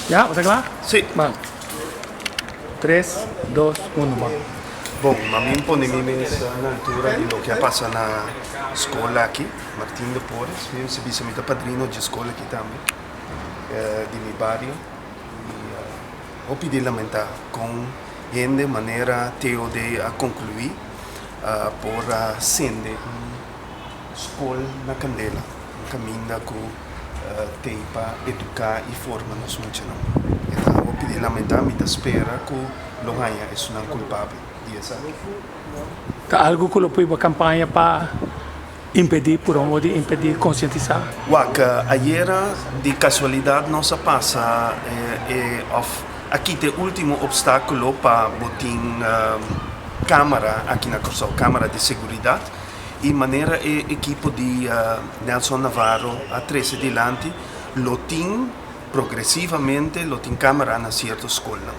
Ya, bo ta kla? Si. Ban. 3, 2, 1, ban. Bon, ma mi pone mi mes na altura di loke a pasa na skol aki, Martin de Porres. Mi mester bisa mi ta padrino dje skol aki tambe, di mi bario. I hopi di lamenta kon hende manera TOD a konkluí por a sende un skol na kandela, un kaminda ku t'ei pa eduká i forma nos muchanan. E ta hopi di lamentá, mi ta spera ku lo haña esunnan kulpabel di esaki. Ta algu ku lo pui bo kampaña pa impedí, pura un modo di impedí, konsientisá? Wak, ayera di kasualidat nos a pasa e òf a kita e último opstákulo pa bo tin kámara aki na Kòrsou, kámara di seguridat. I manera e ekipo di Nelson Navarro a trese dilanti, lo tin progresivamente lo tin camera na cierto scolnan.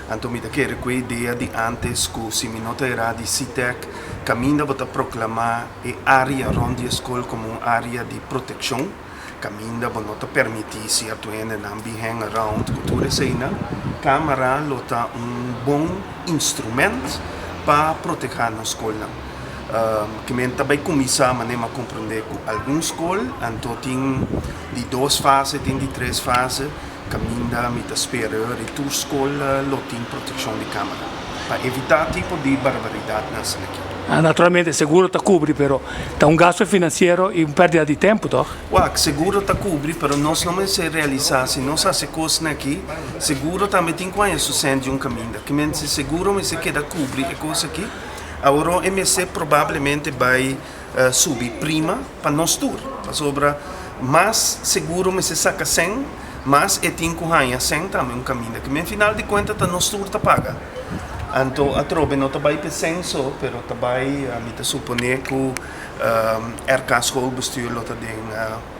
Anto mi ta kere cu e idea di antes cu si mi no ta era di CITEC caminda bo ta proclama e area rond di e scol como un area di proteccion, Kaminda bo no ta permití sierto hendenan bin hang around ku tur eseinan, kamara lo ta un bon instrument pa protehá nos skolnan. Kimen ta bai kuminsá manera mi a komprondé ku algun skol, anto tin di dos fase, tin di tres fase, Kaminda mi ta spera di tur skol lo tin protekshon di kamera pa evitá tipo di barbaridatnan asina aki. Naturalmente seguro ta kubri pero ta un gasto finansiero i un pèrdida di tempu tòg? Wak, seguro ta kubri pero nos no mester realisá si nos hasi kosnan aki seguro tambe tin ku haña su sènt di un kaminda. Kimen si seguro mester keda kubri e kos aki awor e mester probablemente bai subi prima pa nos tur, pasobra mas seguro mester saka sèn, mas e tin ku haña sèn tambe un kaminda. Ke men final di kuenta ta nos tur ta paga. Anto atrobe no ta bai p'e sèn so, pero ta bai, mi ta suponé ku RK Schoolbestuur lo ta den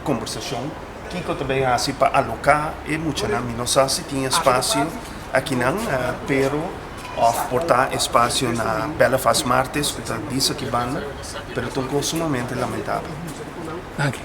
kombersashon kiko ta bai hasi pa aloká e muchanan. Mi no sa si tin espasio akinan, pero. Of por ta espacio na Belfast Martes cu ta disa ki banda, pero ta un cos sumamente lamentabel. Danki.